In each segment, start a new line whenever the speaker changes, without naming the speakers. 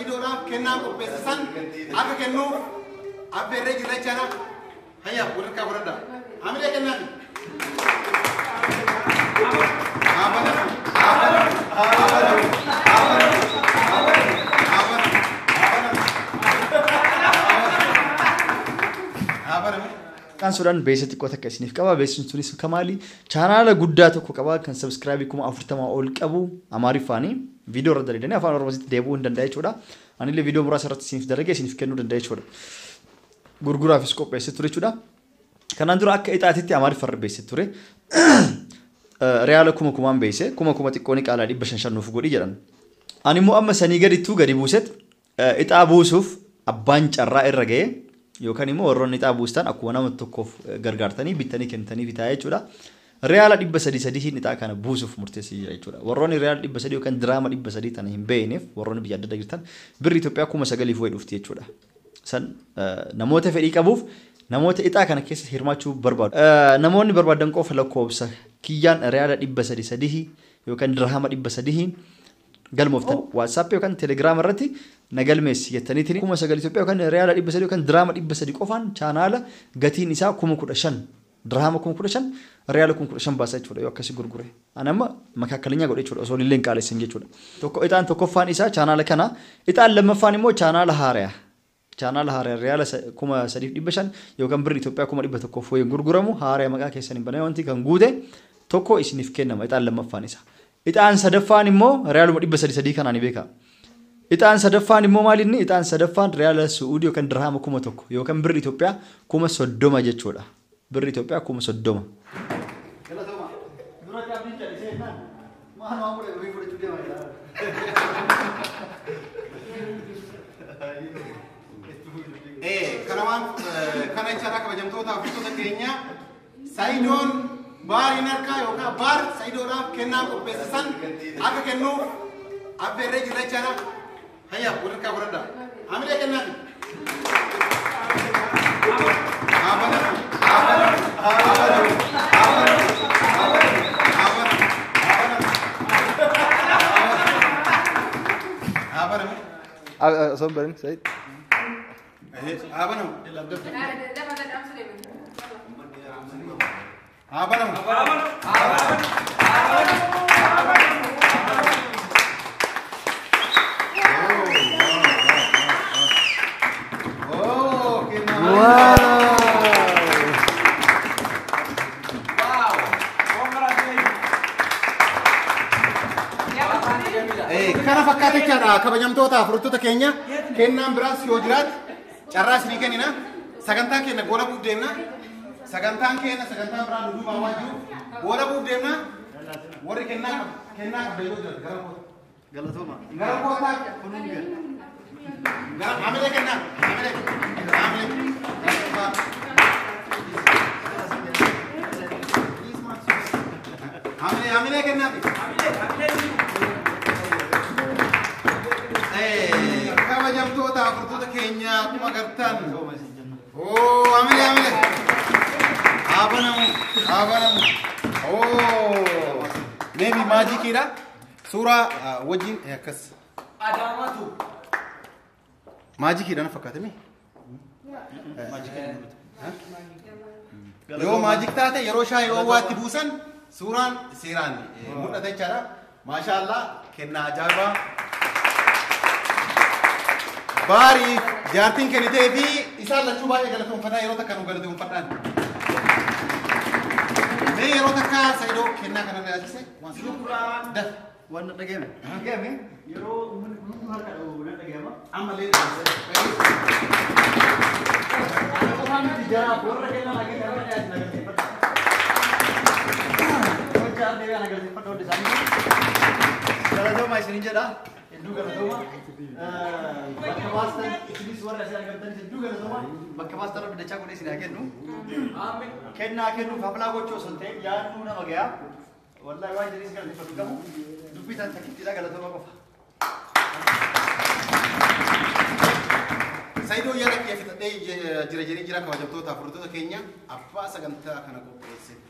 Sayidoodhaaf kennaa qopheesse san akka kennuuf affeerree jirra jechaadha. Hayya walharkaa fudhadhaa. Hamilee kennaafi. Haa banamu. Haa banamu. Haa banamu. Haa banamu. Haa banamu. Haa banamu. Haa banamu.
Kan beeksisa xiqqoo takka isiniif qaba. Beeksisni sunis kamaali? Chaanaala guddaa tokko qaba kan subscribe 40,000 ol qabu Amaariffaani. Viidiyoo irra dalaydanii afaan Oromootti deebi'uu hin danda'a jechuudha. Anillee viidiyoo muraasa irratti isiniif dalagee isiniif kennuu danda'a jechuudha. Gurguraafis qopheessee ture jechuudha. Kanaan dura akka ixaatitti Amaariffa irra beeksisee ture. Riyaala kumaan beeksise 1000 xiqqoo ni qaalaa 500 nuuf godhi jedhan. Ani immoo amma sanii gadittuu gadi buuset ixaa buusuuf abbaan carraa irra ga'ee yookaan immoo warroonni ixaa buustan akkuma nama tokkoof gargaartanii bittanii kennitanii bitaa jechuudha. Riyaala 300 ixaa kana buusuuf murteessee jira jechuudha. Warroonni riyaala 300 yookaan diraama 300 tana hin beekneef warroonni biyya adda addaa jirtan birri Itoophiyaa 9,000 wayii dhufti jechuudha. San namoota fedhii qabuuf namoota ixaa kana keessa hirmaachuu barbaadu. Namoonni barbaadan qofa lakkoofsa kiyyaan riyaala 300 yookaan diraama 300 galmooftan WhatsApp yookaan Telegram irratti na galmeessi jettaniitiin 9,000 Itoophiyaa yookaan riyaala 300 yookaan diraama 300 qofaan chaanaala gatiin isaa 15,000 diraama 15,000 riyaala 15,000 baasa jechuudha yoo akkasii gurgure. Ani amma makaakkalinya godhe jechuudha osoo illee hin qaalessin jechuudha. Tokko ixaan tokkoffaan isaa chaanaala kana ixaan lammaffaan immoo chaanaala haarayaa. Chaanaala haarayaa riyaala 3,500 yookaan birri Itoophiyaa 100,000 wayii gurguramu haarayaa maqaa keessan hin banee wanti kan guute tokko isiniif kennama ixaan lammaffaan isaa. Ixaan sadaffaan immoo riyaaluma 300 kanaan beeka. Ixaan sadaffaan immoo maal inni? Ixaan sadaffaan riyaala Su'uudii yookaan dirhama 1,000 yookaan birri Itoophiyaa 30,000 jechuudha. Birri Itoophiyaa 30,000.
Kana waan kana jechaadha kabajamtoota hordoftoota keenya Sayidoon baariin harkaa yookaan baar Sayidoodhaaf kennaa qopheesse san akka kennuuf affeerree jirra jechaadha. Hayya walharkaa fudhadhaa. Hamilee kennaafi. Haa banamu. Haa banamu. Haa banamu. Haa banamu. Haa banamu. Haa banamu. Haa banamu.
Osoo hin barin Said.
Haa banamu. Haa banamu. Oh, kennaa. Kana fakkaata jechaadha kabajamtoota hordoftoota keenya kennaan biraas yoo jiraate carraa isinii kennina. Sagantaa keenya goolabuuf deemna. Sagantaan keenya sagantaan biraan nu duubaa waan jiruuf goolabuuf deemna. Warri kennaa kennaa qabda yoo jiraate gara koota.
Galatooma.
Gara kootaa. Gara hamilee kennaa. Hamilee. Hamilee. Hamilee hamilee kennaafi. Kabajamtoota hordoftoota keenya akkuma agartan. Oo hamilee hamilee. Haa banamu. Haa banamu. Oo. Maybe maajikiidha. Suuraa wajjin akkas.
Adaamatu.
Maajikiidha na fakkaate mi? Yoo maajik taate yeroo shaayii oowwaatti buusan suuraan seeraan mul'ata jechaadha. Maashaallah kennaa ajaa'ibaa. Baariif jaartiin kennitee fi isaan lachuu baay'ee galatoonfataa yeroo takka nu galatoonfadhaan. Mee yeroo takka Sayidoo kennaa kana ilaalchise waan daf.
Waan na dhagahame. Dhagahame yeroo uummanni kun harka dha'u na dhagahama.
Ammallee
Ana qofaa miti jaraaf warra kennaa na kennaa na galateeffadha. Hojii ardeebii na galateeffadha hundi isaanii. Galatooma isiniin jedha. Hedduu galatooma. Bakka baastan isinis warra isin argamtanis hedduu galatooma. Bakka baastan rabbi dachaa godhee isin haa kennu. Kennaa kennuuf haflaa gochuu osoo hin ta'in yaadnuu nama gayaa. Wallahi waan jedhee isin galateeffatu qabu. Dubbii tan takkittiidha galatooma qofa.
Sayidoo yaada kiyya fixadhee jira jedhee jira kabajamtoota hordoftoota keenya abbaa sagantaa kana qopheessetti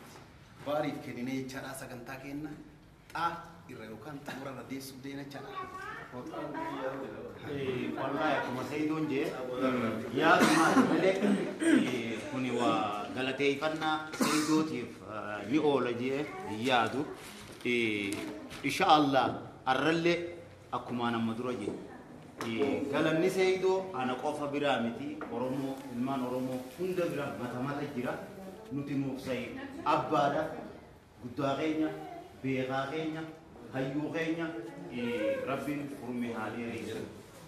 baariif kenninee jechaadha sagantaa kenna xaa irra yookaan xumura irra deessuuf deena jechaadha.
Wallahi akkuma Sayidoon jee yaaduma malee kuni waa galateeffannaa Sayidootiif ni oola jee hin yaadu. Insha Allah arrallee akkuma nama dura jee galanni Sayidoo ana qofa biraa miti, Oromoo, ilmaan Oromoo hunda bira mata mata jira. Nuti nuuf Sayid abbaadha, guddaa keenya, beekaa keenya, hayyuu keenya. Rabbiin furme haa dheeressu.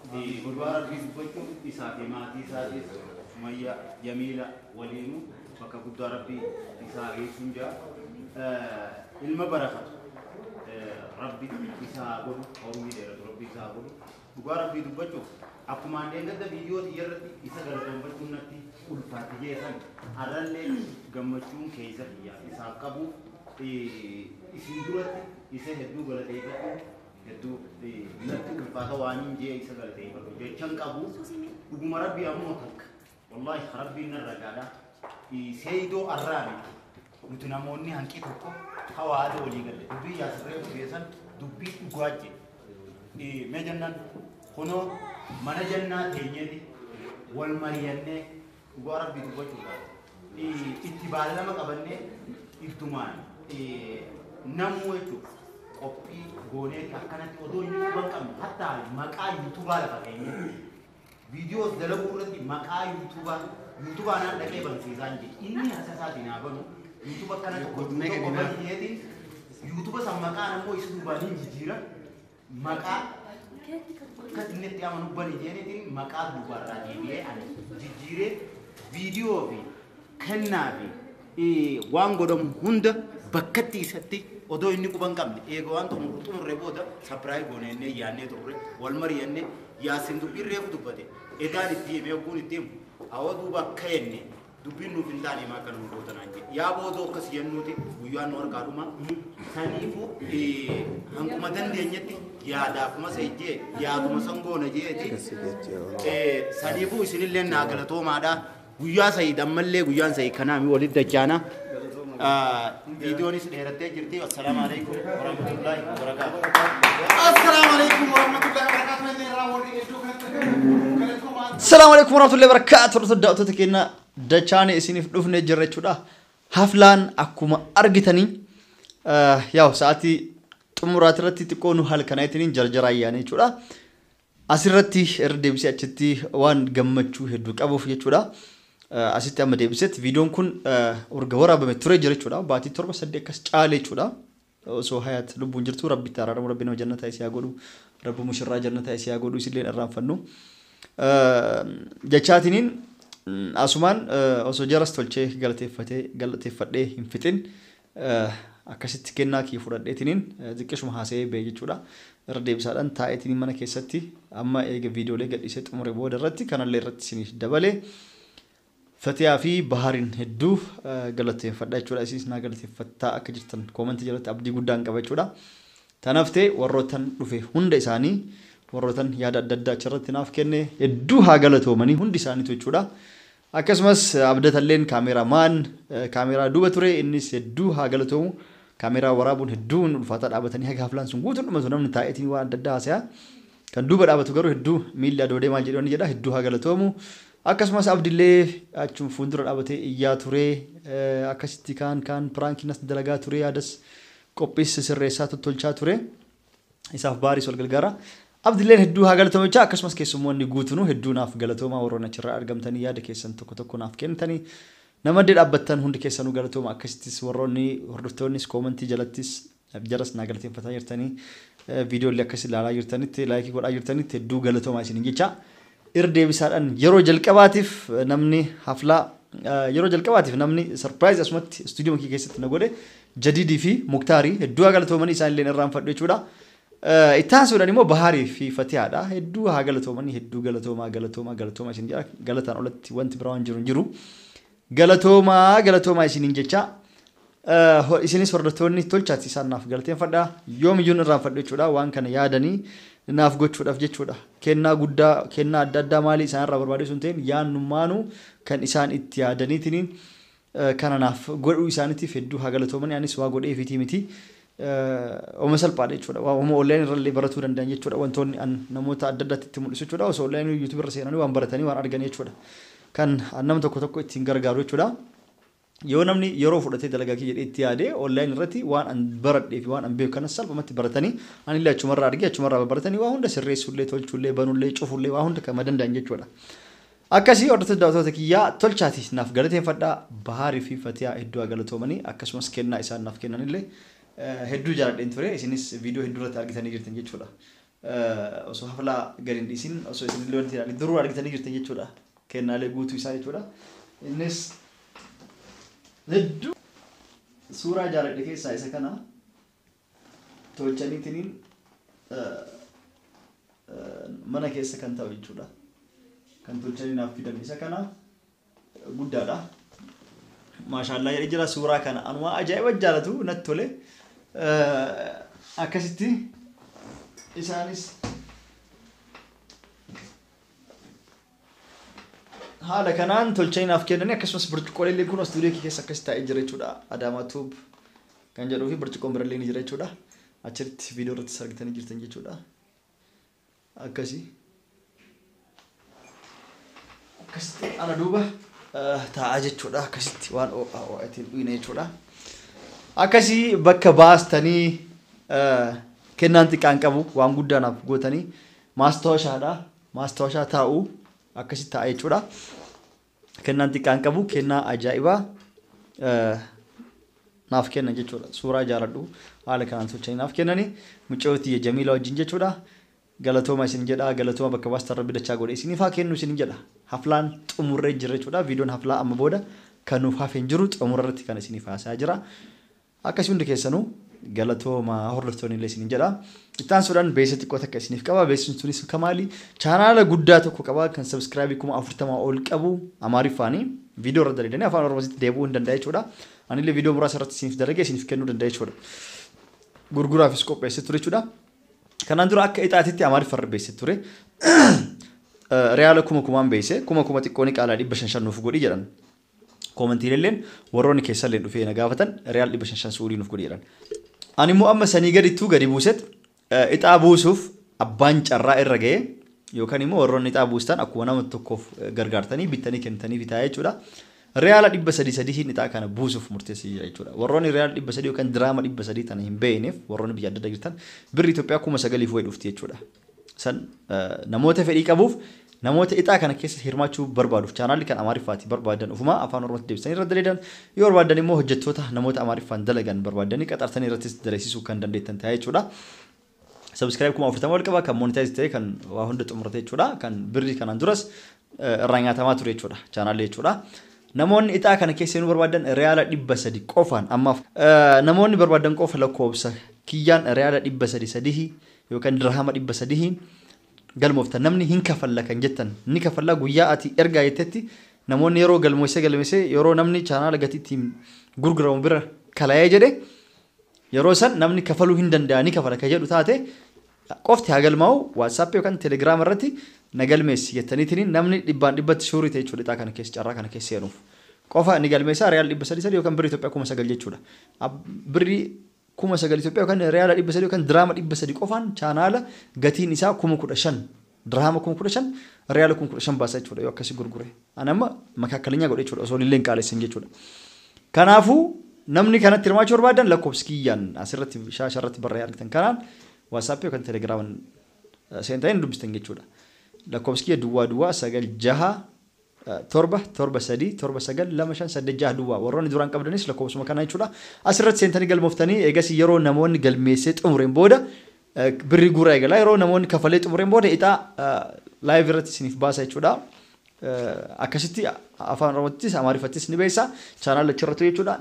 Dhugaa Rabbii dubbachuun isaa fi maatii isaatis, Sumayya Jamiila waliinuu bakka guddaa Rabbii isaa geessuun jira. Ilma barakatu Rabbi isaa godhu, horii dheeratu Rabbi isaa godhu. Dhugaa Rabbii dubbachuuf akkuma dheengadda biyyoota irratti isa galatoonfachuun natti ulfaatti jeesan, har'allee gammachuun keessa kiyyaa isaaf qabu isin duratti isa hedduu galateeffadhu, hedduu natti ulfaata waan hin jee isa galateeffadhu jechan qabu. Dhuguma Rabbii ammoo takka wallahi Rabbiin narra gaadha, Seeyidoo arraa miti, nuti namoonni hanqi tokko hawaasa walii galle dubbii yaasirree dhugeessan dubbii dhugaa jedhe. Mee jennaan kunoo mana jennaa teenyeeti wal mari'annee, dhugaa Rabbii dubbachuudhaan itti baallama qabannee ittumaan namuu jechuudha qophii gooneeti akkanatti odoo inni quban qabne, hattaa maqaa yuutubaa lafa keenye viidiyoos dalaguu irratti maqaa yuutubaa naan dhaqee bansiisaan jedhe. Inni harka isaatiin haa banu yuutuba akkana tokko tokko baniyeetiin yuutuba san maqaan ammoo isa duubaan hin jijjiira, maqaa akkas inni itti amanu bani jeeniitiin maqaa duubaarraa deebi'ee ani jijjiiree viidiyoo fi kennaa fi waan godhamu hunda bakkatti isatti odoo inni quban qabne eega waan xumurru xumurre booda surprise goonee yaannee turre wal mari'annee. Yaasin dubbiin reefu dubbate edaan itti hime, hogguun itti himu awwa duuba akka jenne dubbiin nuuf hin taane maa kan nu gootanaan jedhe. Yaa boodoo akkas jennuuti guyyaan nu harkaa dhuma. Saniifuu hanquma dandeenyetti yaadaafuma sayijjee yaaduma san goona jeeti. Saniifuu isinillee naa galatoomaadha. Guyyaa Sayid ammallee guyyaan Sayid kanaami walitti dachaana. Viidiyoonis dheerattee jirti. Assalaamu alaikum warahmatullahi wabarakaatuh.
Assalaamu alaikum warahmatullahi wabarakatuh. Inni irraa warri iddoo kanatti galatoomaa.
Salaamu alaikum warahmatullahi wabarakatuh. Hordoftoota daawwattoota keenya, dachaane isiniif dhufnee jirra jechuudha. Haflaan akkuma argitanii yaa'u sa'aatii xumuraati irratti xiqqoo nu halkanaatiin jarjara ayyaana jechuudha. Asirratti irra deebisee achitti waan gammachuu hedduu qabuuf jechuudha. Asitti amma deebisetti viidiyoon kun urga waraabame ture jira jechuudha. Baatii 7 8 akkas caale jechuudha. Osoo hayaat lubbuun jirtu Rabbitti araaramu, Rabbi nama jannataa isii haa godhu. Rabbi mushirraa jannataa isii haa godhu, isillee irraanfannu. Jechaatiniin asumaan osoo jaras tolchee galateeffatee galateeffadhee hin fixin akkasitti kennaa kii fudhadheetiniin xiqqishuma haasa'ee ba'e jechuudha. Irra deebisaadhaan taa'eetiniin mana keessatti amma eega viidiyoolee gadhiisee xumure booda irratti kanallee irratti isiniif dabalee Fatiyaa fi Bahariin hedduu galateeffadha jechuudha. Isinis naa galateeffattaa akka jirtan koomentii jalatti abdii guddaan qaba jechuudha. Tanaaf ta'e warrootan dhufe hunda isaanii, warrootan yaada adda addaa achirratti naaf kenne hedduu haa galatoomanii hundi isaaniitu jechuudha. Akkasumas abdatalleen cameraman kaameraa duuba ture, innis hedduu haa galatoomu. Kaameraa waraabuun hedduu ulfaataa, dhaabatanii haga haflaan sun guutuun dhumatu namni taa'eetiin waan adda addaa haasa'aa. Kan duuba dhaabatu garuu hedduu miilli adoodee maal jedhu jedha, hedduu haa galatoomu. Akkasumas Abdillee achuma fuuldura dhaabatee iyyaa ture, akkasitti kaan kaan prankiinas dalagaa ture, yaadas qophiis sirreessaa tottolchaa ture. Isaaf baaris wal gargaara. Abdilleen hedduu haa galatoomu jecha. Akkasumas keessummoonni guutunuu hedduu naaf galatoomaa, warroonni achirraa argamtanii yaada keessan tokko tokko naaf kennitanii nama addee dhaabbattan hundi keessanuu galatooma. Akkasittis warroonni hordoftoonnis koomentii jalattis jaras naa galateeffataa jirtanii, viidiyoolee akkas ilaalaa jirtanitti like godhaa jirtanitti hedduu galatoomaa isiniin jecha. Irra deebisaadhaan yeroo jalqabaatiif namni haflaa, yeroo jalqabaatiif namni surprise asumatti istuudiyoo kee keessatti na godhe Jadiidii fi Muktaarii hedduu haa galatoomanii, isaan illee irraanfadhu jechuudha. Itti aansuudhaan immoo Baharii fi Fatihaadha. Hedduu haa galatoomanii, hedduu galatoomaa, galatoomaa, galatoomaa isin jedha. Galataan olatti wanti biraa waan jiru hin jiru. Galatoomaa, galatoomaa isiniin jecha. Isinis hordoftoonni tolchaatti isaan naaf galateeffadha. Yoomiyyuu irraanfadhu jechuudha. Waan kana yaadanii naaf gochuudhaaf jechuudha. Kennaa guddaa, kennaa adda addaa maalii isaan irraa barbaadu sun ta'in yaannummaanuu kan isaan itti yaadaniitiin kana naaf godhuu isaaniitiif hedduu haa galatoomanii. Anis waa godheefiitii miti. Oma salphaadha jechuudha. Oma online irrallee baratuu danda'an jechuudha. Wantoonni an namoota adda addaatti itti mul'isu jechuudha. Osoo online YouTube irra seenanii waan baratanii waan argan jechuudha. Kan nama tokko tokko ittiin gargaaru jechuudha. Yoo namni yeroo fudhatee dalagaa kiyya jedhee itti yaade online irratti waan an baradhee fi waan an beeku kana salphumatti baratanii anillee achumarraa argee achumarraa baratanii waa hunda sirreessullee tolchullee banullee cufullee waa hunda kan danda'an jechuudha. Akkasii hordoftoota daawwattoota kiyyaa tolchaati naaf galateeffadhaa. Bahaarii fi Fatiyaa hedduu galatoomanii akkasumas kennaa isaan naaf kennanillee hedduu jaaladheen ture. Isinis viidiyoo hedduu irratti argitanii jirtan jechuudha. Osoo haflaa gadi hin dhiisin osoo isinillee wanti ilaalin duruu argitanii jirtan jechuudha. Kennaalee guutuu isaa jechuudha. Innis hedduu suuraa jaaladhe keessaa isa kana tolchaniitiniin mana keessa kan ta'u jechuudha. Kan tolchanii naaf fidan isa kana guddaadha. Maashaallah jedhee jira suuraa kana anuma ajaa'iba jaalatu natti tole. Akkasitti isaanis haala kanaan tolchanii naaf kennanii akkasumas burcuqqoolee kun istuudiyoo keessa akkas taa'ee jira jechuudha. Adaamaa Tuub kan jedhuu fi burcuqqoon birallee ni jira jechuudha. Achitti viidiyoo irratti argitanii jirtan jechuudha. Akkasii. Akkasitti ana duuba taa'aa jechuudha. Akkasitti waan ho'aa ittiin dhuyne jechuudha. Akkasii bakka baastanii kennaan xiqqaan qabu waan guddaa naaf gootanii maastaawashaadha. Maastaawashaa taa'u akkasitti taa'a jechuudha. Kennaan xiqqaan qabu kennaa ajaa'ibaa naaf kennan jechuudha. Suuraa jaaladhu haala kanaan tolchanii naaf kennanii mucayyoo Jamiilaa wajjin jechuudha. Galatooma isin jedha. Galatooma bakka baastan rabbi dachaa godhe isiniif haa kennu isin jedha. Haflaan xumurree jira jechuudha. Viidiyoon haflaa amma booda kan nuuf hafe hin jiru xumurra irratti kan isiniif haasaa jira. Akkasii hundi keessanuu galatooma hordoftoonni illee isin jedha. Ittaan suudhaan beeksisa xiqqoo takka isiniif qaba. Beeksisni sunis kamaali? Chaanaala guddaa tokko qaba kan sabskraayibii 40,000 ol qabu Amaariffaani. Viidiyoo irra dalaganii afaan Oromootti deebi'uu hin danda'a jechuudha. Anillee viidiyoo muraasa irratti isiniif dalagee isiniif kennuu danda'a jechuudha. Gurguraafis qopheessee ture jechuudha. Kanaan dura akka ixaatitti Amaariffa irra beeksisee ture. Reyaala 2,000 beeksise 2,000 xiqqoo ni qaalaa 500 nuuf godhi jedhan. Koomantiileen warroonni keessallee dhufee na gaafatan reyaal 500 suudii nuuf godhi jedhan. Ani immoo amma sanii gadittuu gadi buuset ixaa buusuuf abbaan carraa irra ga'ee yookaan immoo warroonni ixaa buustan akkuma nama tokkoof gargaartanii bittanii kennitanii bitaa jechuudha. Reyaala 300 ixaa kana buusuuf murteessee jira jechuudha. Warroonni reyaala 300 yookaan diraama 300 tana hin beekneef warroonni biyya adda addaa jirtan birri Itoophiyaa 9,000 wayii dhufti jechuudha. San namoota fedhii qabuuf namoota ixaa kana keessa hirmaachuu barbaaduuf chaanaalli kan Amaariffaatti barbaadan ofuma afaan Oromootti deebisanii irra dalagan yoo barbaadan immoo hojjettoota namoota Amaariffaan dalagan barbaadanii qaxartanii irrattis dalagsisuu kan dandeettan ta'a jechuudha. Sabskiraayib 40,000 ol qaba kan monetaayiz ta'e kan waa hunda xumurate jechuudha. Kan birri kanaan duras irraa nyaatamaa ture jechuudha chaanaalli jechuudha. Namoonni ixaa kana keessa seenuu barbaadan reyaala 300 qofaan ammaaf namoonni barbaadan qofa lakkoofsa kiyyaan reyaala 300 yookaan dirhama 300 galmooftan namni hin kafalla kan jettan ni kafalla guyyaa ati ergaa jettetti namoonni yeroo galmoosee galmeessee yeroo namni chaanaala gatii ittiin gurguramu bira kalaa'ee jedhe yeroo san namni kafaluu hin danda'a ni kafala kan jedhu taate qofti haa galmaa'u WhatsApp yookaan Telegram irratti na galmeessi jettaniitiin namni 100% shuurii ta'e jechuudha ixaa kana keessa carraa kana keessa seenuuf qofa ni galmeessa reyaal 300 yookaan birrii Itoophiyaa 9,000 jechuudha. Birrii 9,000 Itoophiyaa yookaan reyaala 300 yookaan diraama 300 qofaan chaanaala gatiin isaa 15,000 diraama 15,000 reyaala 15,000 baasa jechuudha yoo akkasii gurgure. Ani amma makaakkalinya godhe jechuudha osoo illee hin qaalessin jechuudha. Kanaafuu namni kanatti hirmaachuu barbaadan lakkoofsi kiyyaan asirratti shaasha irratti barreeffamee argitan kanaan WhatsApp yookaan Telegram seentanii dubbistan jechuudha. Lakkoofsi kiyya duwwaa duwwaa 9 6 7 7 3 7 9 2 5 8 6 duwwaa warroonni duraan qabdanis lakkoofsuma kana jechuudha. Asirratti seentanii galmooftanii eegas yeroo namoonni galmeessee xumureen booda birrii guuraa eegala yeroo namoonni kafalee xumureen booda ixaa live irratti isiniif baasa jechuudha. Akkasitti afaan Oromoottis Amaariffattis ni beessa chaanaala achirratti jechuudha.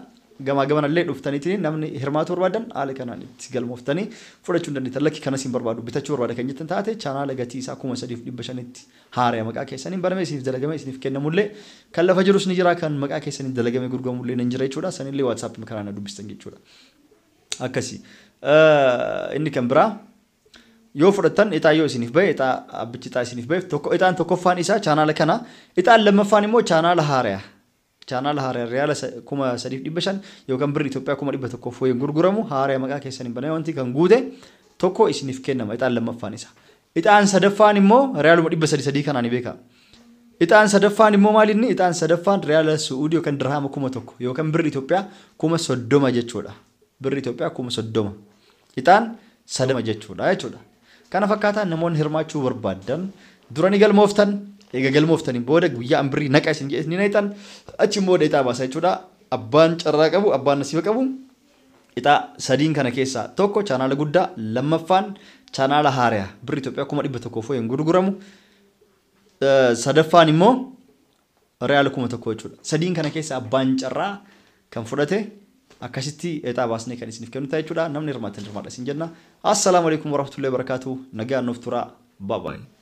Gamaa gamanallee dhuftaniitiin namni hirmaatu barbaadan haala kanaan itti galmooftanii fudhachuu hin dandeettan. Lakki kanas hin barbaadu bitachuu barbaada kan jettan taate chaanaala gatii isaa 3,500 haaraa maqaa keessaniin baname isiniif dalagame isiniif kennamullee kan lafa jirus ni jira kan maqaa keessaniin dalagame gurguramullee ni jira jechuudha. Sanillee WhatsApp kanaan dubbistan jechuudha. Akkasii inni kan biraa yoo fudhattan ixaa yoo isiniif bahe ixaa abbichi ixaa isiniif bahe tokko ixaan tokkoffaan isaa chaanaala kana ixaan lammaffaan immoo chaanaala haaraa. Chaanaala haaraa riyaala 3,500 yookaan birri Itoophiyaa 100,000 wayii gurguramu haaraa maqaa keessaniin banamee wanti kan guute tokko isiniif kennama ixaan lammaffaan isa. Ixaan sadaffaan immoo riyaaluma 300 kanaan beeka. Ixaan sadaffaan immoo maal inni? Ixaan sadaffaan riyaala Su'uudii yookaan dirhaama 1,000 yookaan birri Itoophiyaa 30,000 jechuudha. Birri Itoophiyaa 30,000. Ixaan sadama jechuudha. Kana fakkaataan namoonni hirmaachuu barbaadan dura ni galmooftan, eega galmooftaniin booda guyyaa an birrii naqa isin jedhe ni naqxan, achiin booda ixaa baasa jechuudha. Abbaan carraa qabu, abbaan nasiiba qabu ixaa sadiin kana keessaa tokko chaanaala guddaa, lammaffaan chaanaala haariyaa birri Itoophiyaa 100,000 hin gurguramu, sadaffaan immoo riyaala 1,000 jechuudha. Sadiin kana keessa abbaan carraa kan fudhate akkasitti ixaa baasnee kan isiniif kennu ta'a jechuudha. Namni hirmaatan hirmaadha isin jenna. Assalaamu alaikum warahmatullahi wabarakatuh. Nagaan nuuf turaa. Bye bye.